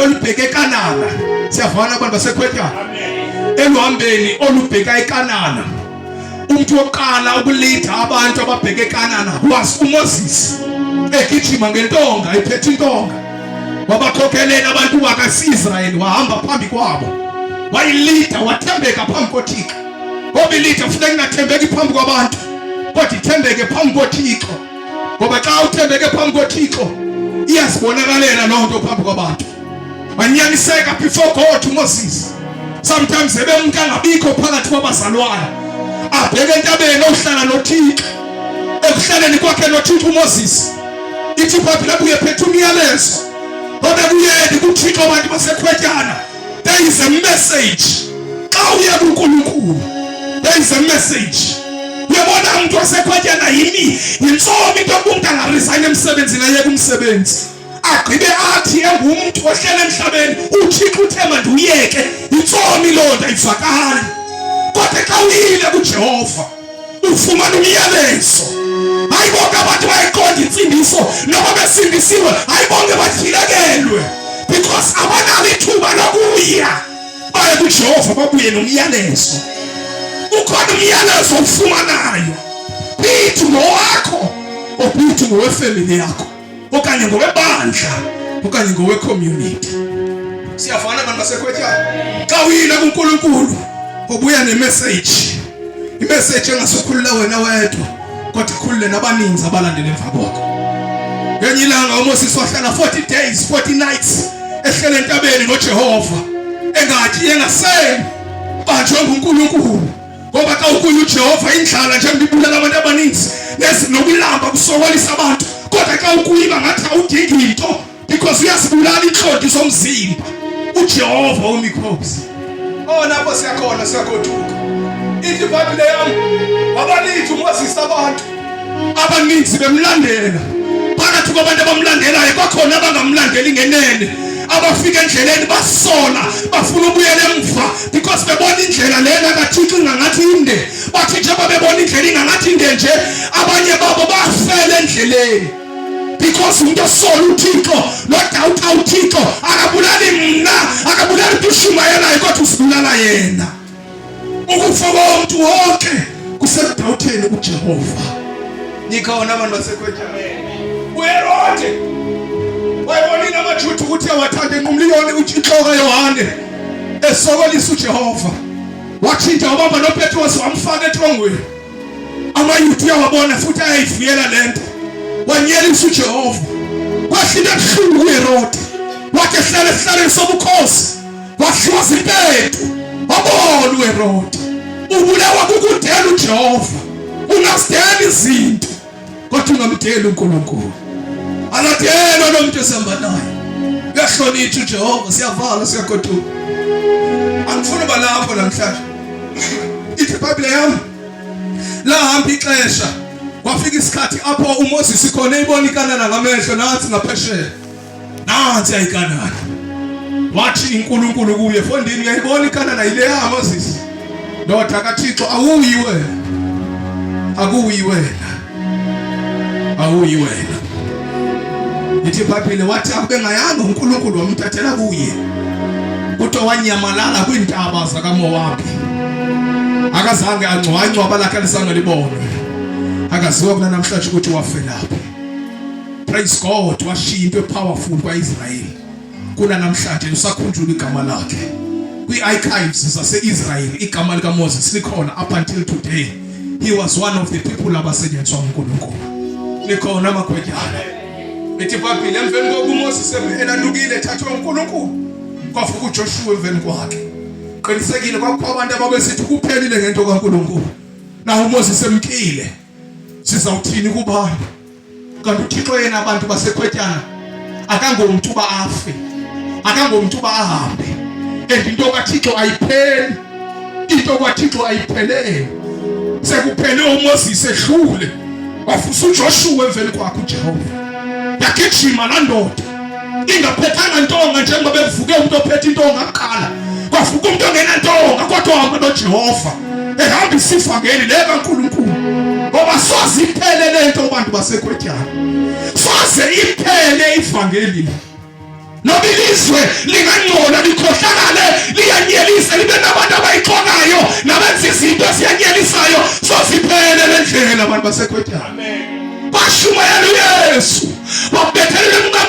olubheke eKanana. Siyavana abantu baseKhwetyana. Eluhambeni olubheka eKanana. Umuntu wokuqala ukulida abantu ababheke eKanana was uMoses. Egijima ngentonga, ephethe intonga. Wabakhokhelela abantu bakaIsrayeli wahamba phambi kwabo. Wayilida wathembeka phambi koThixo. Ngoba ilida kufuneka ingathembeki phambi kwabantu, kodwa ithembeke phambi koThixo. Ngoba xa uthembeke phambi koThixo iyazibonakalela loo nto phambi kwabantu. Wanyaniseka before God uMoses. Sometimes ebe umuntu angabikho phakathi kwabazalwane, abheke entabeni ohlala noThixo. Ekuhlaleni kwakhe noThixo uMoses, ithi iBhayibheli abuye phethe umyalezo obekuyeni kuThixo abantu basekhwetyana. There is a message. Xa uye kuNkulunkulu, there is a message. Uyabona umuntu wasekhwetyana yimi yintsomi into yokuba umuntu angaresign emsebenzini ayeke umsebenzi. Agqibe athi engumntu ohlele emhlabeni uThixo uthe mandiwuyeke. Yintsomi loo nto, ayivakali. Kodwa xa uyile kuJehova ufumana umyalezo. Hayi bonke abantu bayayiqonda insindiso noma besindisiwe, hayi bonke batyhilekelwe because abanalo ithuba lokuya baye kuJehova babuye nomyalezo. Ukhona umyalezo owufumanayo, bithi ngowakho or bithi ngowefamily yakho okanye ngowebandla okanye ngowecommunity. Siyafana abantu basekhwetyana. Xa uyile kuNkulunkulu ubuya nemessage, imessage engasukhulula wena wedwa kodwa ikhulule nabaninzi abalandela emva kwakho. Ngenye ilanga uMoses wahlala 40 days 40 nights ehlele entabeni noJehova, engatyi engaseli, banjwe nguNkulunkulu. Ngoba xa ukuye uJehova indlala njengoba ibulala abantu abaninzi nokulamba kusokolisa abantu, kodwa xa ukuyiba ngathi awudingi into because uyasibulala intlonti zomzimba uJehova wemikhosi. Oh, lapho siyakhona siyagoduka. Ithi iBhayibhile yami wabalithi uMoses abantu abaninzi bemlandela. Phakathi kwabantu abamlandelayo kwakhona abangamlandeli ngenene, abafika endleleni basola, bafuna ubuyela emva because bebona indlela lena kaThixo ingangathi inde. Bathi njengoba bebona indlela ingangathi inde nje, abanye babo bafela endleleni because umuntu osola uThixo nodawuta uThixo akabulali mna, akabulali umuntu ushumayelayo, kodwa usibulala yena. Ukufa komuntu wonke kusekudawutheni uJehova. Nikhona abantu basekhwetyana. UHerode wayebonile amaJuda ukuthi awathanda enqumliyoni inhloko kaYohane esokolisa uJehova. Watshintsha wabamba noPetros wamfaka etrongweni. AmaYuda uyawabona futhi ayayivuyela lento. Wanyelisa uJehova. Kwehla into ebuhlungu kuHerode. Wathi ehlala esihlalweni sobukhosi wadliwa zimpethu, wabona uHerode ubulewa kukudela uJehova. Ungazidela izinto kodwa ungamdeli uNkulunkulu. Akadelwa lo muntu esihamba naye, uyahlonipha uJehova. Siyavala siyagoduka, angifuni uba lapho namhlanje. Ithi iBhayibhile yami lahamba ixesha, kwafika isikhathi apho uMoses khona eyibona iKanana ngamehlo, nathi ngaphesheya nansi ayikanana. Wathi iNkulunkulu kuye, fondini uyayibona iKanana yileya Moses, ndoda kaThixo, awuyi wena, akuyi wena, awuyi wena. Ithi iBhayibhile wathi akube ngayanga uNkulunkulu wamthathela kuye, kuthiwa wanyamalala kwiintaba zakaMowabi, akazange angcwanywa, abalakhe alizange libonwe, akaziwa kunanamhlanje ukuthi wafelaphi. Praise God, washiya into epowerful kwaIsrael. Kuna namhlanje usakhunjulwa igama lakhe. Kwi-archives zase-Israel igama likaMoses likhona up until today. He was one of the people abasetyenziswa nguNkulunkulu. Likhona amakhwetyana. Ithi iBhayibhile emveni kokuba uMoses elandukile ethathwe uNkulunkulu, kwavuka uJoshua emveni kwakhe. Qinisekile kwakukho abantu ababesithi kuphelile ngento kaNkulunkulu. Na uMoses emkile. Sizawuthini kubantu? Kanti uThixo yena abantu basekhwetyana akangomntu uba afe, akangomntu uba ahambe. And into kaThixo ayipheli, into kwaThixo ayiphelele. Sekuphele uMoses edlule, wafusa uJoshua emveni kwakhe uJehova. Yagijima laa ndoda ingaphethanga ntonga, njengoba bekuvuke umuntu ophethe intonga kuqala, kwavuka umuntu ongenantonga kodwa wahamba noJehova ehambisa ivangeli le kaNkulunkulu. Ngoba soze iphele le nto abantu basekhwetyana, soze iphele ivangeli. Noba ilizwe lingangcola, likhohlakale, liyanyelisa, libe nabantu abayixokayo nabenza izinto eziyanyelisayo, soziphele le ndlela abantu basekhwetyana. Bashumayela uYesu, babethelela.